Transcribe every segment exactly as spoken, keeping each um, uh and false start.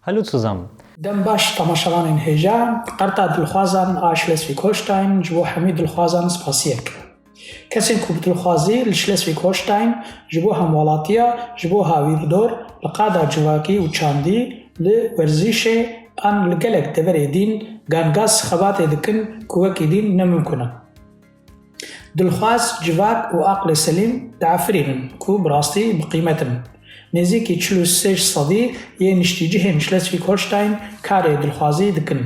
Hallo zusammen. Dem baş temaşevanên hêja, Qerta Dilxwazan a Schleswig-Holstein ji bo hemî dilxwazan spasiyek. Kesên ku bi dilxwazî li Schleswig-Holstein ji bo hemwelatiya, ji bo hawîrdor, li qada civakî û çandî, li werzîşê an li gelek deverê dîn gangaz xebatê dikin ku wekî dîn ne mimkun e. Dilxwaz, civak û aqlê selîm diefirînin ku bi rastî bi qîmet in. Nêzîkî çil û sê sedî yê niştîcihên Schleswig-Holstein karê dilxwazî dikin.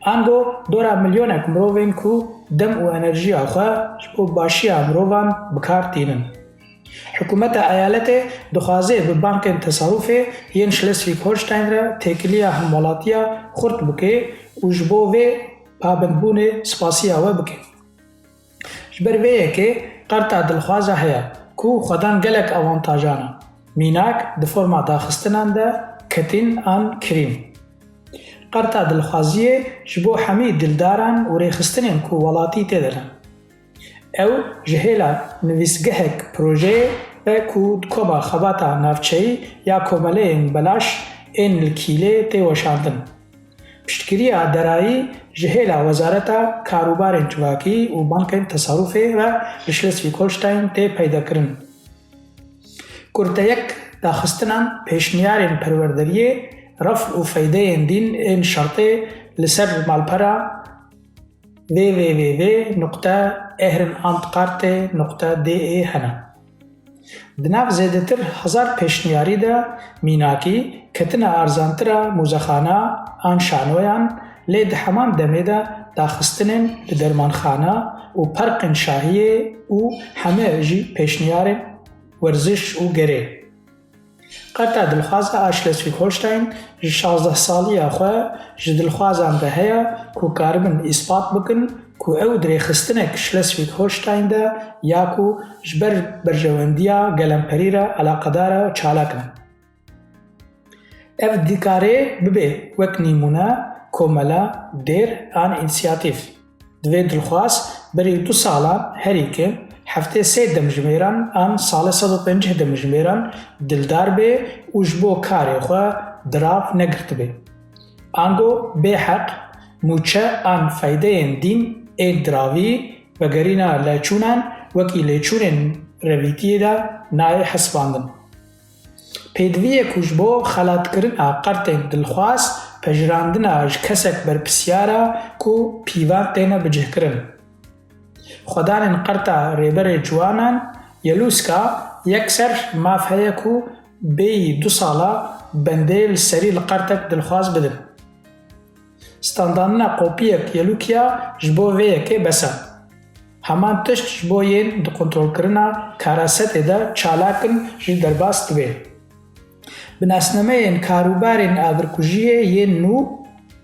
Ango dora milyonek mirovên ku dem û enerjiya xwe ji bo başiya mirovan bi kar tînin. Hikûmeta eyaletê dixwaze bi bankên tesarufê yên Schleswig-Holstein re têkiliya hemwelatiya xurt bike û ji bo vê pabendbûnê spasiya we bike. Ji ber vê yekê Qerta Dilxwaza heye ku xwedan gelek avantajan e. Mînak di forma daxistinan de ketîn an kirîn. Qerta Dilxwaziyê ji bo hemî dildaran û rêxistinên ku welatî tê de ne. Ew ji hêla nivîsgehek projeyê be ku di koma xebata navçeyî ya komeleyên belaş ên li kîlê tê weşandin. Piştgiriya derayî ji hêla Wezareta Karûbarên Civakî û Bankên Tesarufê ve li Schleswig-Holstein tê peydakirin. Kurteyek daxistinan pêşniyarên perwerderiyê, ref û feydeyên dîn ên şertê li ser malpera www nuqte ehrenamtqarte nuqte de hene. Di nav zêdetir hezar pêşniyarî de mînakî ketina arzantira mûzexana an şanoyan, lê di heman demê de daxistinên li dermanxana û perqên şahiyê û heme jî pêşniyarên werziş û gerê. Qerta Dilxwaza a Schleswig-Holstein ji şazdeh saliya xwe ji dilxwazan de heye ku karibin îspat bikin ku ew di rêxistinek Schleswig-Holstein de ya ku ji ber berjewendiya gelemperî re eleqedar e çalak in. Ev dikare bibe wek nîmûne, komela, dêr an însiyatîf. Divê dilxwaz berî du salan herî kêm heftê sê demjimêran an salê sed û pêncî demjimêran dildar bê û ji bo karê xwe dirav negirtibê. Ango bêheq, mûçe an feydeyên dîn ê diravî vegerîna lêçûnan wekî lêçûnên revîtiyê de nayê hesibandin. Pêdiviyê ku ji bo xelatkirina qertên dilxwaz pejirandina ji kesek berpirsiyar e ku pîvan têne bicihkirin. Xwedanên qerta Rêberê Ciwanan, Yeluska, yekser maf heye ku bêyî du sala bendê li serî li qertek dilxwaz bidin. Standandina kopiyek Yelukiya ji bo vê yekê bes e. Heman tişt ji bo yên di kontrolkirina karasetê de çalak in jî derbas dibe. Bi nasnameyên karûbarên agirkujiyê yên nû,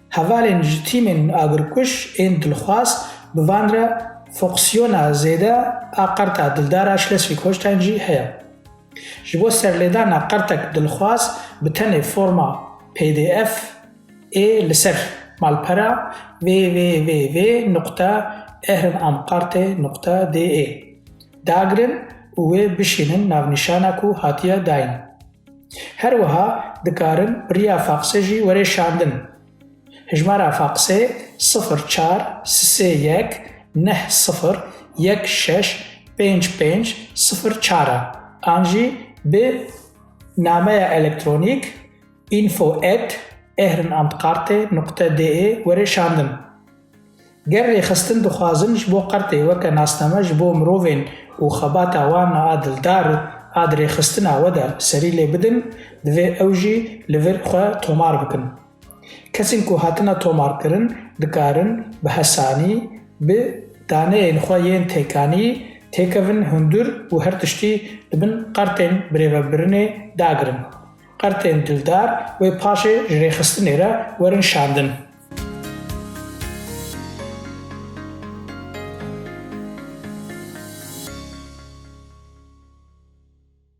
hevalên ji tîmên agirkuj ên dilxwaz bi van re fonksiyona zêde a qerta dildar a Schleswig-Holstein jî heye. Ji bo serlêdana qertek dilxwaz bi tenê forma P D F ê li ser malpera www nuqte ehrenamtqarte nuqte de dagirin û wê bişînin navnîşana ku hatiye dayîn. Her wiha dikarin bi riya faksê jî were şandin. Hijmara faksê sifir çar sê yek neh sifir yek şeş pênc pênc sifir çar e an jî bi nameya elektronîk info et ehrenamtqarte nuqte de were şandin. Ger rêxistin dixwazin ji bo qertê weke nasname ji bo mirovên û xebata wan a dildar a di rêxistina we de serî lê bidin, divê ew jî li vir xwe tomar bikin. Kesên ku hatine tomarkirin dikarin bi hesanî bi daneyên xwe yên têkanî têkevin hundir û her tiştî di bin qertên birêvebirinê dagirin. Qertên dildar wê paşê ji rêxistinê re werin şandin.